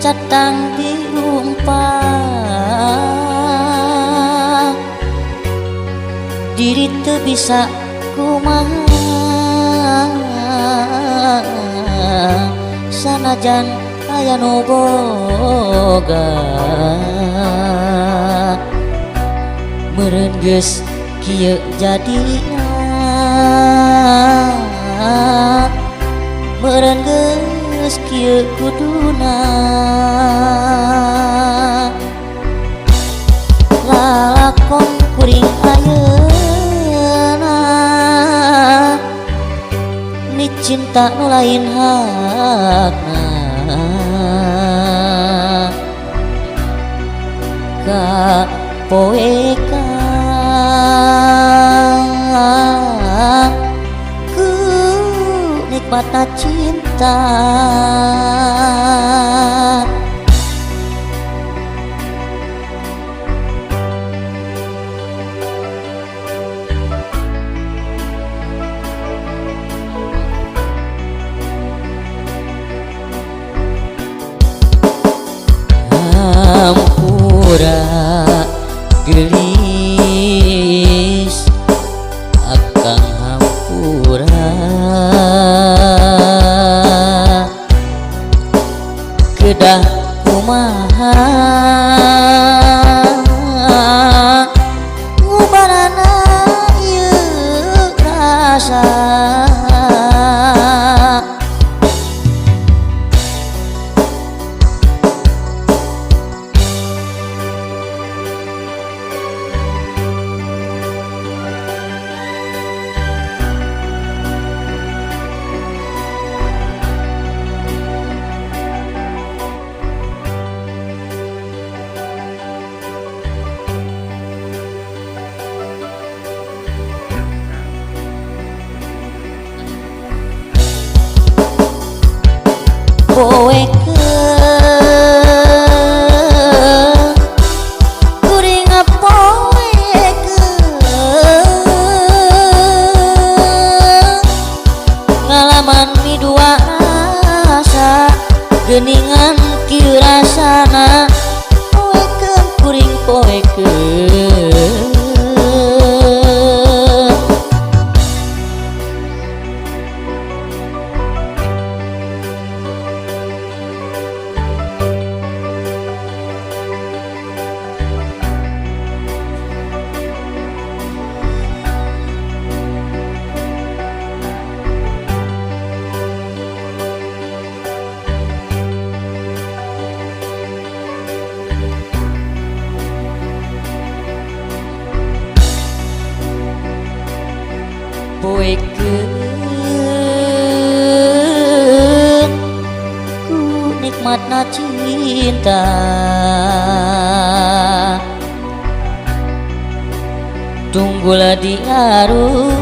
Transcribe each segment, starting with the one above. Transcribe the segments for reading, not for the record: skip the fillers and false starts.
Catang dirumpak diri teu bisa kumaha sanajan aya nu boga meureun geus kieu jadina meureun geus kieu kuduna lalakon kuring ayeuna ni cinta nu lain hakna ka poekan ku nikmatna cinta. Hampura geulis akang hampura kedah kumaha ngubarana ieu rasa. Poekeun kuring poekeun ngalaman midua rasa geuningan kieu rasana poekeun kuring poekeun. Poekeun ku nikmatna cinta tunggulah di arung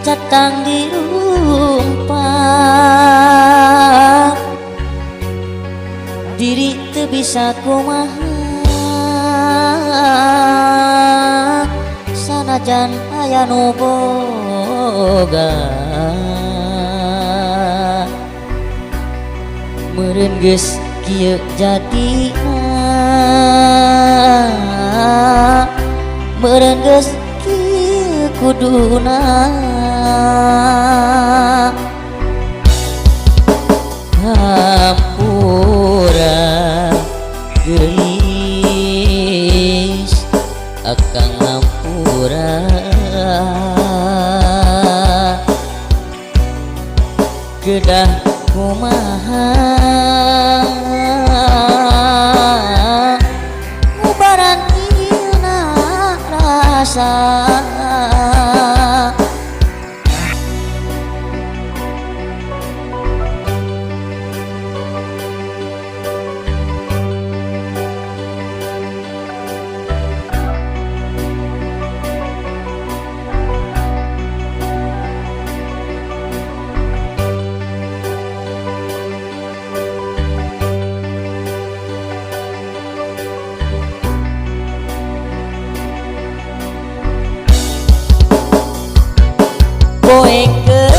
catang di rumpak diri teu bisa kumaha sanajan aya nu boga meureun geus kieu jadina meureun geus kieu kuduna. Hampura geulis akang hampura kedah kumaha ngubaran ieu rasa. Poekeun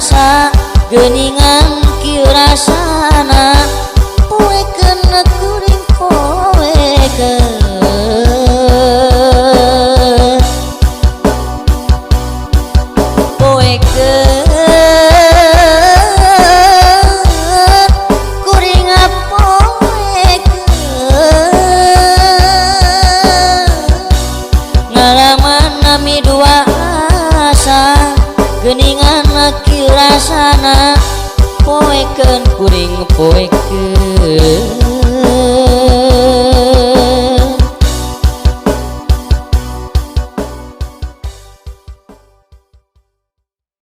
asa geuningan kieu rasana poekeun kuring poekeun poekeun kuring poekeun ngalaman nami dua asa geuningan kieu rasana poekeun kuring poekeun.